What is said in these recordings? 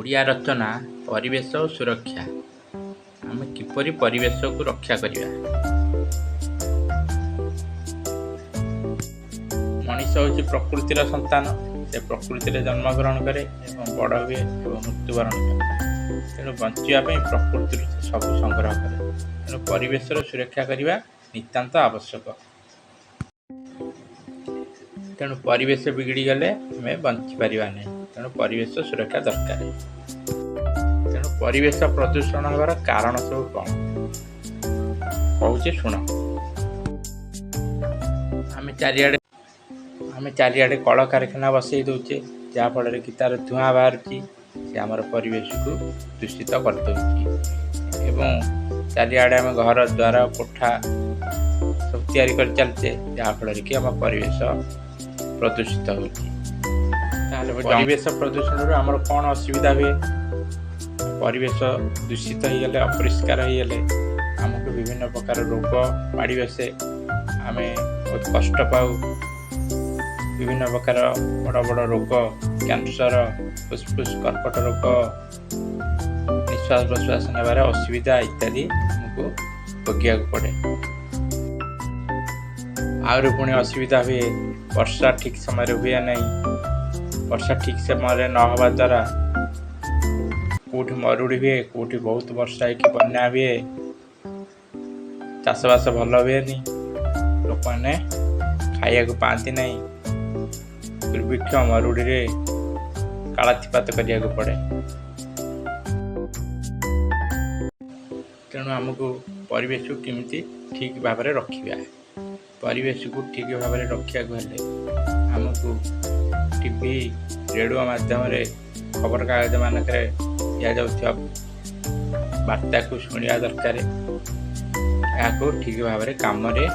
ଓଡ଼ିଆ ରଚନା ପରିବେଶ ଓ ସୁରକ୍ଷା। ଆମେ କିପରି ପରିବେଶକୁ ରକ୍ଷା କରିବା? ମଣିଷ ହେଉଛି ପ୍ରକୃତିର ସନ୍ତାନ। ସେ ପ୍ରକୃତିରେ ଜନ୍ମଗ୍ରହଣ କରେ ଏବଂ ବଡ଼ ହୁଏ ଏବଂ ମୃତ୍ୟୁବରଣ କରେ। ତେଣୁ ବଞ୍ଚିବା ପାଇଁ ପ୍ରକୃତିରୁ ସେ ସବୁ ସଂଗ୍ରହ କରେ। ତେଣୁ ପରିବେଶର ସୁରକ୍ଷା କରିବା ନିତାନ୍ତ ଆବଶ୍ୟକ। ତେଣୁ ପରିବେଶ ବିଗିଡ଼ିଗଲେ ଆମେ ବଞ୍ଚିପାରିବା ନାହିଁ। ତେଣୁ ପରିବେଶ ସୁରକ୍ଷା ଦରକାର। ତେଣୁ ପରିବେଶ ପ୍ରଦୂଷଣ ହେବାର କାରଣ ସବୁ କ'ଣ କହୁଛି, ଶୁଣ। ଆମେ ଚାରିଆଡ଼େ କଳକାରଖାନା ବସେଇ ଦେଉଛେ, ଯାହାଫଳରେ କି ତା'ର ଧୂଆଁ ବାହାରୁଛି। ସେ ଆମର ପରିବେଶକୁ ଦୂଷିତ କରିଦେଉଛି। ଏବଂ ଚାରିଆଡ଼େ ଆମେ ଘର ଦ୍ୱାର, କୋଠା ସବୁ ତିଆରି କରି ଚାଲିଛେ, ଯାହାଫଳରେ କି ଆମ ପରିବେଶ ପ୍ରଦୂଷିତ ହେଉଛି। ତାହେଲେ ପରିବେଶ ପ୍ରଦୂଷଣରୁ ଆମର କ'ଣ ଅସୁବିଧା ହୁଏ? ପରିବେଶ ଦୂଷିତ ହେଇଗଲେ, ଅପରିଷ୍କାର ହେଇଗଲେ ଆମକୁ ବିଭିନ୍ନ ପ୍ରକାର ରୋଗ ମାଡ଼ି ବସେ। ଆମେ ବହୁତ କଷ୍ଟ ପାଉ। ବିଭିନ୍ନ ପ୍ରକାର ବଡ଼ ବଡ଼ ରୋଗ, କ୍ୟାନ୍ସର, ଫୁସଫୁସ କର୍କଟ ରୋଗ, ନିଶ୍ୱାସ ପ୍ରଶ୍ୱାସ ନେବାରେ ଅସୁବିଧା ଇତ୍ୟାଦି ଆମକୁ ଭୋଗିବାକୁ ପଡ଼େ। ଆହୁରି ପୁଣି ଅସୁବିଧା ହୁଏ, ବର୍ଷା ଠିକ୍ ସମୟରେ ହୁଏ ନାହିଁ। ବର୍ଷା ଠିକ୍ ସମୟରେ ନ ହେବା ଦ୍ୱାରା କେଉଁଠି ମରୁଡ଼ି ହୁଏ, କେଉଁଠି ବହୁତ ବର୍ଷା ହେଇକି ବନ୍ୟା ହୁଏ। ଚାଷବାସ ଭଲ ହୁଏନି, ଲୋକମାନେ ଖାଇବାକୁ ପାଆନ୍ତି ନାହିଁ। ଦୁର୍ଭିକ୍ଷ, ମରୁଡ଼ିରେ କାଳାତିପାତ କରିବାକୁ ପଡ଼େ। ତେଣୁ ଆମକୁ ପରିବେଶକୁ କେମିତି ଠିକ୍ ଭାବରେ ରଖିବା? ପରିବେଶକୁ ଠିକ୍ ଭାବରେ ରଖିବାକୁ ହେଲେ ଆମକୁ ଟିଭି, ରେଡ଼ିଓ ମାଧ୍ୟମରେ, ଖବରକାଗଜ ମାନଙ୍କରେ ଦିଆଯାଉଥିବା ବାର୍ତ୍ତାକୁ ଶୁଣିବା ଦରକାର। ଏହାକୁ ଠିକ୍ ଭାବରେ କାମରେ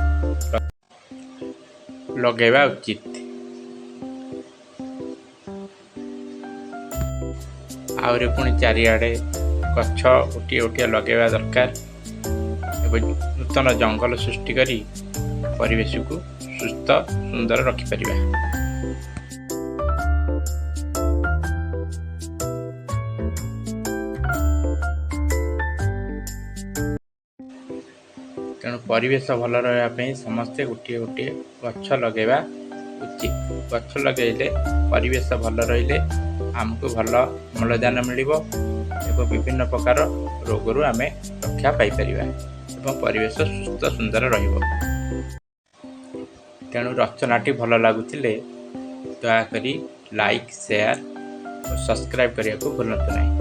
ଲଗାଇବା ଉଚିତ। ଆହୁରି ପୁଣି ଚାରିଆଡ଼େ ଗଛ ଗୋଟିଏ ଗୋଟିଏ ଲଗାଇବା ଦରକାର ଏବଂ ନୂତନ ଜଙ୍ଗଲ ସୃଷ୍ଟି କରି ପରିବେଶକୁ ସୁସ୍ଥ ସୁନ୍ଦର ରଖିପାରିବା। ତେଣୁ ପରିବେଶ ଭଲ ରହିବା ପାଇଁ ସମସ୍ତେ ଗୋଟିଏ ଗୋଟିଏ ଗଛ ଲଗାଇବା ଉଚିତ। ଗଛ ଲଗାଇଲେ, ପରିବେଶ ଭଲ ରହିଲେ ଆମକୁ ଭଲ ଅମ୍ଳଜାନ ମିଳିବ ଏବଂ ବିଭିନ୍ନ ପ୍ରକାର ରୋଗରୁ ଆମେ ରକ୍ଷା ପାଇପାରିବା ଏବଂ ପରିବେଶ ସୁସ୍ଥ ସୁନ୍ଦର ରହିବ। ତେଣୁ ରଚନାଟି ଭଲ ଲାଗୁଥିଲେ ଦୟାକରି ଲାଇକ୍, ସେୟାର ଓ ସବସ୍କ୍ରାଇବ୍ କରିବାକୁ ଭୁଲନ୍ତୁ ନାହିଁ।